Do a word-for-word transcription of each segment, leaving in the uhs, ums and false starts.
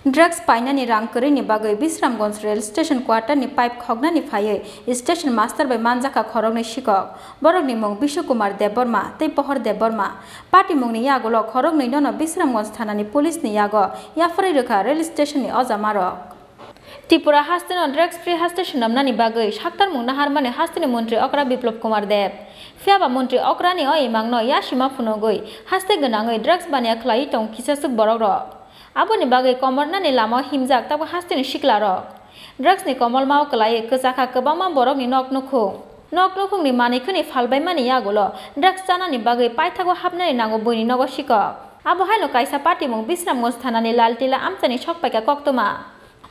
Drugs painani rang kwrwini bagwi Bisramganj rail station quarter ni pipe khoknani phaiwi station master bai manjakha khoroknwi sikok. Borokni mung Bishu Kumar Debbarma tei Pohor Debbarma. Patimungni yagulo khoroknwi nono Bisramganj thanani police ni yago yapharwi rwkha rail station ni ojamarok. Tripura hasteno drugs free haste swnamnani bagwi saktarmung naharmani hasteni montri okra Biplop Kumar Deb. Phiyaba montri okrani o imangno yasima phunugwi haste gwnangwi drugs baniya khlaiwi tongo kisaswk borokrok. Aboni bagwi komornani lamao himjak tabuk hasteni siklarok. Drugsni komolmao kwlaiwi kwchakha kwbangma borokni nok nukhung. Nok nukhungni manwi khwnwi phalbaimani yagulo drugs chanani bagwi paithago hapnani nango buini nogo sikok. Abo haino kaisa patimung Bisramganj thanani Laltila amchaini sokpaikha koktwma.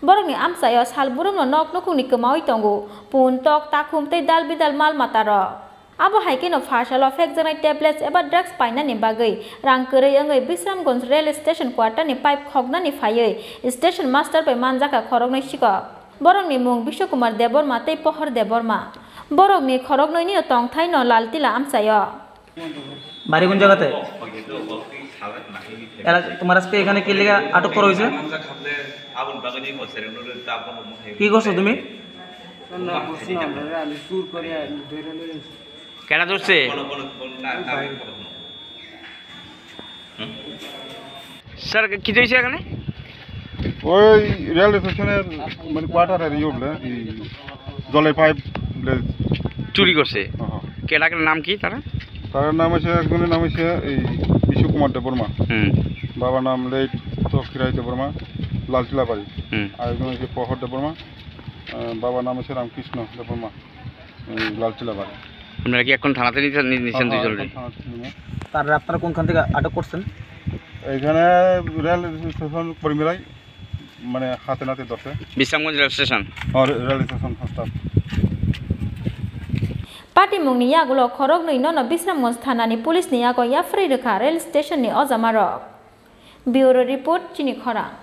Borokni amchaio sal burumno nok nukhungni kwmawi tongo, pun, tok, takhum tei dal bidal mal matarok. Abo hai kheno pha salo phekjaknai tablets eba drugs painani bagwi rang kwrwi wngwi Bisramganj rail station quarter ni pipe khoknani phaiwi station master bai manjakha khoroknwi sikok. Borokni mung Bishu Kumar Debbarma tei Pohor Debbarma. Borokni khoroknwini tongthaino Laltila amchaio. বাড়ি কোন জায়গাতে? এলা-, তোমার আজকে এখানে কি লেগে আটক করা হয়েছে? কি করছো তুমি? কেডা ধরছে? স্যার, কিছু হয়েছে এখানে? ওই রেল স্টেশনের মানে কোয়ার্টারের ইয়ে বলে, এই জলের পাইপ বলে। চুরি করছে? হ্যাঁ, হ্যাঁ। কেডা, কেডা, নাম কি তারা? তার নাম হচ্ছে, একজনের নাম হচ্ছে এই বিশু কুমার দেববর্মা। হুম। বাবার নাম লেট তক্ষীরায় দেববর্মা, লালটিলা বাড়ি। হুম। আর একজন হচ্ছে প্রহর দেববর্মা, আহ, বাবার নাম হচ্ছে রামকৃষ্ণ দেববর্মা, এই লালটিলা বাড়ি। আপনারা কি এখন থানাতে নিতে, নি-, নিচ্ছেন হ্যাঁ, হ্যাঁ, দুইজনকে? এখন থানাতে নিয়ে। তারপরে আপনারা কোনখান থেকে আটক করছেন? এখানে রেল স্টেশন কর্মীরাই মানে হাতে নাতে ধরছে। Bishramganj rail station. আর rail station first stop. Patimungni yagulo khoroknwi nono Bisramganj thanani police ni yago yapharwi rwkha rail station ni ojamarok. Bureau report, Chini Khorang.